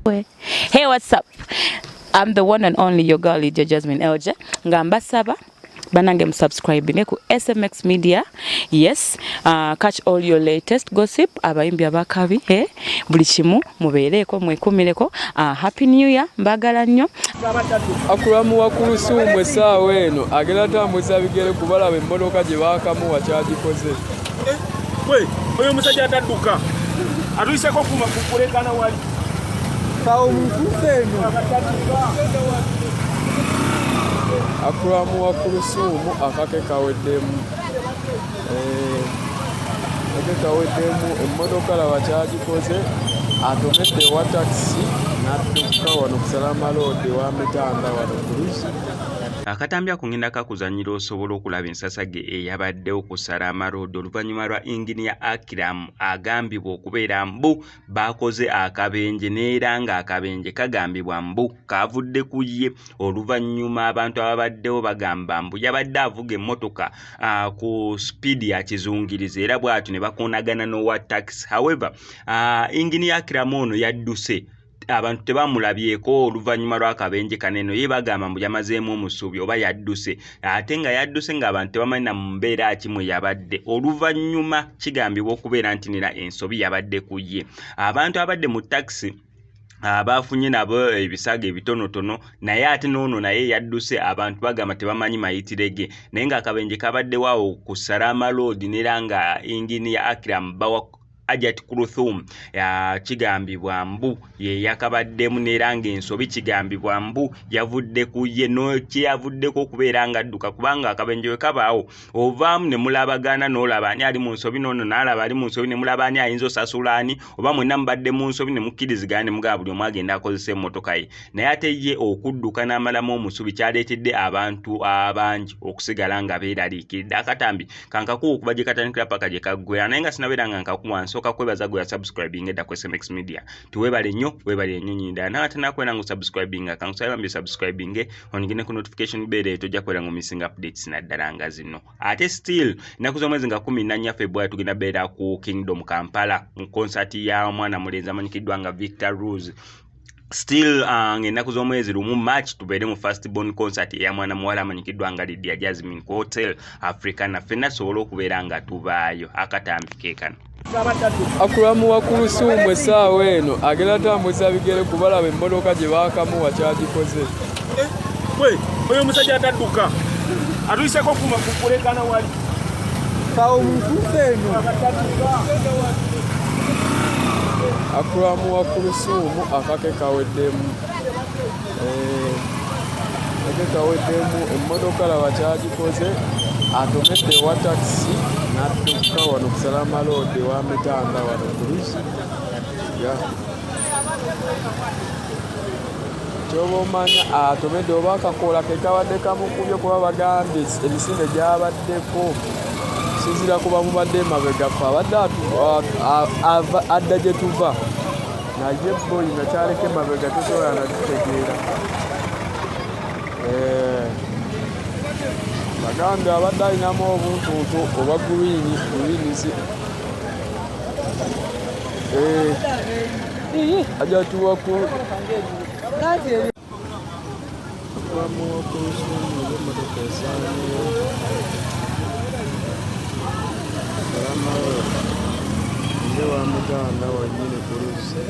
Hey, what's up? I'm the one and only your girl Lydia Jasmine LJ. Nga mbasaba banange musubscribe ku SMX Media. Yes, catch all your latest gossip, abayimbi abakabi, eh? Buli kimu mubeereko mwekumireko. Happy New Year, mbagala nnyo. Akulamu wa Kulusumu essaawa eno agenda tambuza bigere kubalaba emmotoka gye baakamuwa kyagikoze. Gwe oyo omusajja atadduka atuyiseko kulekana wali kawo munkufu eno. Akulamu wa Kulusumu akake kaweddemu. Akake kaweddemu emmotoka laba kyagikoze atomedde ewa takisi n'adduka wano ku Salama Road ewa Mitanda wano ku luzzi. Akatambi ako ngenda kakuzannyira osobole okulaba ensasage eyabaddewo ku Salama Road oluvannyuma lwa Inginiya Akram agambibwa okubeera mbu baakoze akabenje n'era ng'akabenje kagambibwa mbu kaavudde ku ye oluvannyuma abantu ababaddewo bagamba mbu yabadde avuga emmotoka ku sipiidi ya kizungirizi era bw'atyo ne bakoonagana n'owa takisi. However, Inginiya Akram ono yadduse abantu tebamulabyeko oluvannyuma lw'akabenje kano eno ye bagamba mbu yamazeemu omusubi oba yadduse ate nga yadduse ng'abantu tebamanyi na mu mbeera ki mwe yabadde oluvannyuma kigambibwa okubeera nti nera ensobi yabadde ku ye. Abantu abadde mu takisi baafunye nabo ebisago ebitonotono naye ate n'ono naye yadduse abantu bagamba tebamanyi mayitire ge naye ng'akabenje kabaddewo awo ku Salama Road n'era nga Inginiya Akram bawa Hajat Kuluthum kigambibwa mbu ye yakabaddemu n'era ng'ensobi kigambibwa mbu yavudde ku ye kyeyavuddeko okubeera ng'adduka kubanga akabenje we kabaawo ovaamu ne mulabagana n'olaba ani ali mu nsobi n'ono n'alaba ali mu nsobi ne mulaba ani ayinza osasula ani oba mwenna mubadde mu nsobi ne mukkirizigana ne mugaba buli omu agenda akozesa emmotoka ye naye ate ye okudduka n'amalamu omusubi kyaleetedde abantu abangi okusigala nga beeraliikiridde. Akatambi kankakuwa okuva gye katandikira paka gye kaggwera naye nga sinabeera nga nkakuwa nsooka kwebaza gwe yasubscribinga edda ku SMX Media. Tuweebale nnyo, weebale nnyo nnyini ddala. Nawe ate nakubeera nga osubscribinga kankusaba bambi osubscribinge onyigire ku notification bell eyo tojja kubeera nga omissinga updates naddala nga zino. Ate still ennaku z'omwezi nga 14 February tugenda beera ku Kingdom Kampala mu concert ya omwana mulenzi amanyikiddwa nga Victor Ruz. Still ng'ennaku z'omwezi 1 March tubeere mu first born concert eya mwana muwala amanyikiddwa nga Lydia Jasmine ku Hotel Africana ffenna tusobole okubeera nga tubaayo. Akatambi ke kano. Akulamu wa Kulusumu essaawa eno agenda tambuza bigere kubalaba emmotoka gye baakamuwa kyagikoze. Gwe oyo omusajja atadduka atuyiseko kulekana wali kawo munkufu eno. Akulamu wa Kulusumu akake kaweddemu. Akake kaweddemu emmotoka laba kyagikoze atomedde ewa takisi n'adduka wano ku Salama Road ewa Mitanda wano ku luzzi. Kyoba omanya atomedde oba akakoola ke kabadde kamukubye kuba bagambye emisinde gy'abaddeko sinziira kuba mubadde emabega ffe abadde adda gye tuva naye boyi nga kyaleka emabega tosobola na tutegeera. Bagambye abadde alinamu obuntuntu obwa greens. Ajja tuwa ku Akulamu wa Kulusumu emmotoka esaanyeewo. Salama Road nze wa Muganda wennyini ku luzzi.